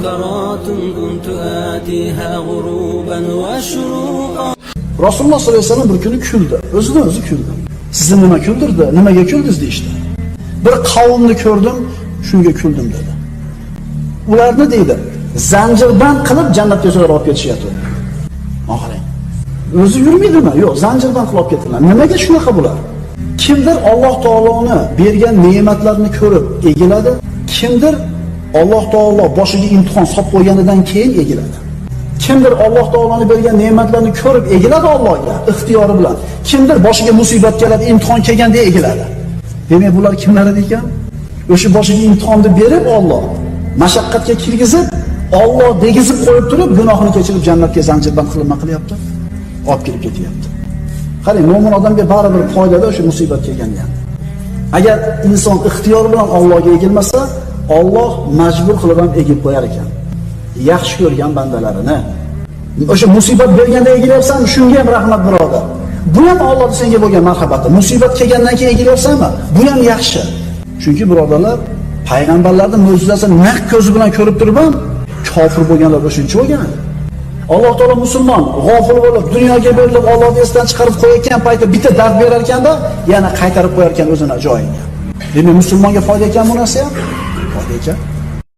منكرات كنت آتيها غروبا وشروقا. Rasululloh sollallohu alayhi vasallam bir kuni kuldi. O'zidan o'zi kuldi. Sizni nima kuldirdi? Nimaga kuldingiz deyishdi. Bir qavmni ko'rdim, shunga kuldim dedi. Ularni deydi, zanjirband qilib jannatga so'rab olib ketishyapti. Qarang. O'zi yurmaydimi? Yo'q, zanjirband qilib olib ketiladi. Nimaga shunaqa bular? Kimdir Alloh taoloni bergan ne'matlarni ko'rib egiladi, kimdir Alloh taolo boshiga imtihon solib qo'yganidan keyin egiladi. Kimdir Alloh taoloni bergan ne'matlarni ko'rib egiladi Allohga ixtiyori bilan. Kimdir boshiga musibat keladi, imtihon kelganda egiladi. Demak, bular kimlar ekan? O'sha boshiga imtihonni berib Alloh mashaqqatga kirgizib, Alloh degizib qo'yib turib, gunohini kechirib jannatga zanjirband qilib nima qilyapti? Olib kirib ketyapti. Qarang, mo'min odamga baribir foydada o'sha musibat kelganda ham. Agar inson ixtiyor bilan Allohga egilmasa, Alloh majbur qilib ham egib qo'yar ekan. Yaxshi ko'rgan bandalarini. O'sha musibat berganda egilyapsanmi, shunga ham rahmat birodar. Bu ham Allohning senga bo'lgan marhamati. Musibat kelgandan keyin egilyapsanmi? Bu ham yaxshi. Chunki birodarlar, payg'ambarlarning mo'jizasini naq ko'zi bilan ko'rib turib ham kofir bo'lganlar o'shuncha bo'lgan. Alloh taolo musulmon g'ofil bo'lib, dunyoga berilib, Allohni esdan chiqarib qo'yayotgan paytda bitta dard berar ekanda, yana qaytarib qo'yar ekan o'zini joyiga. Demak, musulmonga foyda ekan bu narsa ham? Foyda ekan.